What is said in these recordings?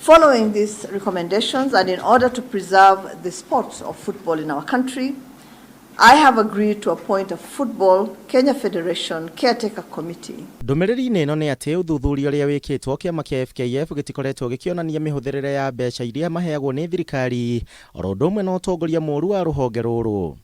Following these recommendations and in order to preserve the sport of football in our country, I have agreed to appoint a Football Kenya Federation Caretaker Committee. Ndũmĩrĩri-inĩ ĩno nĩ atĩ ũthuthuria ũrĩa wĩkĩtwo kĩama kĩa FKF gĩtikoretwo gĩkĩonania mĩhũthĩrĩre ya mbeca iria maheagwo nĩ thirikari oro ũndũ ũmwe na ũtongoria mũũru wa rũhonge rũrũ.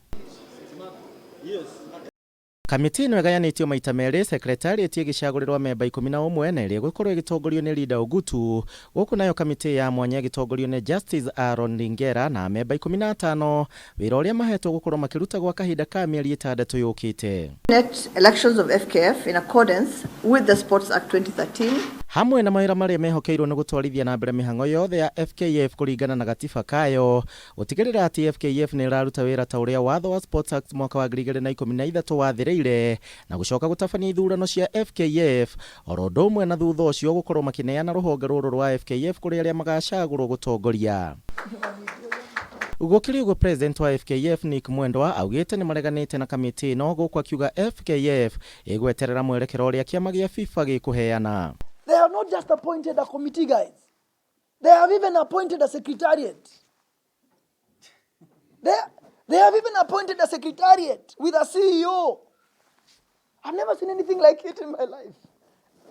Kamĩtĩ ĩno ĩgayanĩtio maita merĩ, Secretariat ĩgĩcagũrĩrwo amemba 11 na ĩrĩa ĩgũkorwo ĩgĩtongorio nĩ Linda Ogutu, gũkũ nayo kamĩtĩ ya mwanya ĩgĩtongorio nĩ Justice Aaron Ringera na amemba 15, wĩra ũrĩa mahetwo gũkorwo makĩruta gwa kahinda ka mĩeri ĩtandatũ yũkĩte. Senate elections of FKF in accordance with the Sports Act 2013. Hamwe na mawĩra marĩa mehokeirwo nĩ gũtwarithia na mbere mĩhang'o yothe ya FKF kũringana na gatiba kayo, Gũtigĩrĩra atĩ FKF nĩ ĩraruta wĩra ta ũrĩa watho wa Sports Act mwaka wa 2013 wathĩrĩire, na gũcoka gũtabania ithurano cia FKF, oro ũndũ ũmwe na thutha ũcio gũkorwo makĩneana rũhonge rũrũ rwa FKF kũrĩ arĩa magacagũrwo gũtongoria. Gũkĩrĩ ũguo President wa FKF Nick Mwendwa augĩte nĩ mareganĩte na kamĩtĩ ĩno gũkũ akiuga FKF ĩgweterera mwerekera ũrĩa kĩama gĩa FIFA gĩkũheana. They have not just appointed a committee, guys. They have even appointed a secretariat. They have even appointed a secretariat with a CEO. I've never seen anything like it in my life.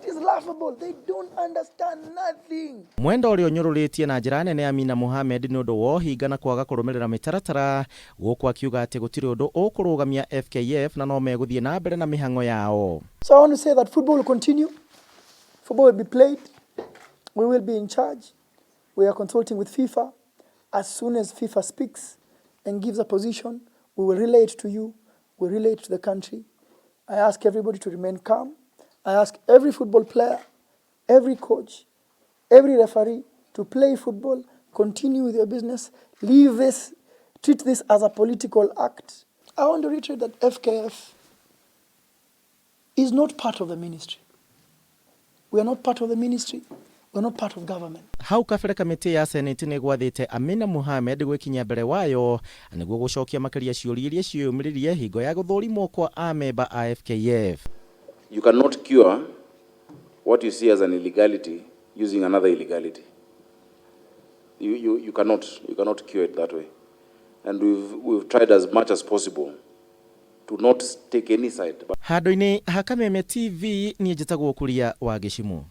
It is laughable. They don't understand nothing. Mwenda ũrĩa ũnyũrũrĩtie na njĩra nene Amina Mohamed nĩ ũndũ wa ũhinga na kwaga kũrũmĩrĩra mĩtaratara, gũkũ akiuga atĩ gũtirĩ ũndũ ũkũrũgamia FKF na no megũthiĩ na mbere na mĩhang'o yao. So I want to say that football will continue. Football will be played. We will be in charge. We are consulting with FIFA. As soon as FIFA speaks and gives a position, we will relay it to you. We relay it to the country. I ask everybody to remain calm. I ask every football player, every coach, every referee to play football, continue with your business, leave this, treat this as a political act. I want to reiterate that FKF is not part of the ministry. We are not part of the ministry. We are not part of government. Hau kabere kamĩtĩ ya Senate nĩ ĩgwathĩte Amina Mohamed gwĩkinyia mbere wayo nĩguo gũcokia makĩria ciũria iria ciĩyumĩririe hingo ya gũthũrimwo kwa amemba a FKF. You cannot cure what you see as an illegality using another illegality. You cannot cure it that way. And we've tried as much as possible to not take any side. Handũ-inĩ ha Kameme TV niĩ njĩtagwo Kuria wa Gĩcimũ.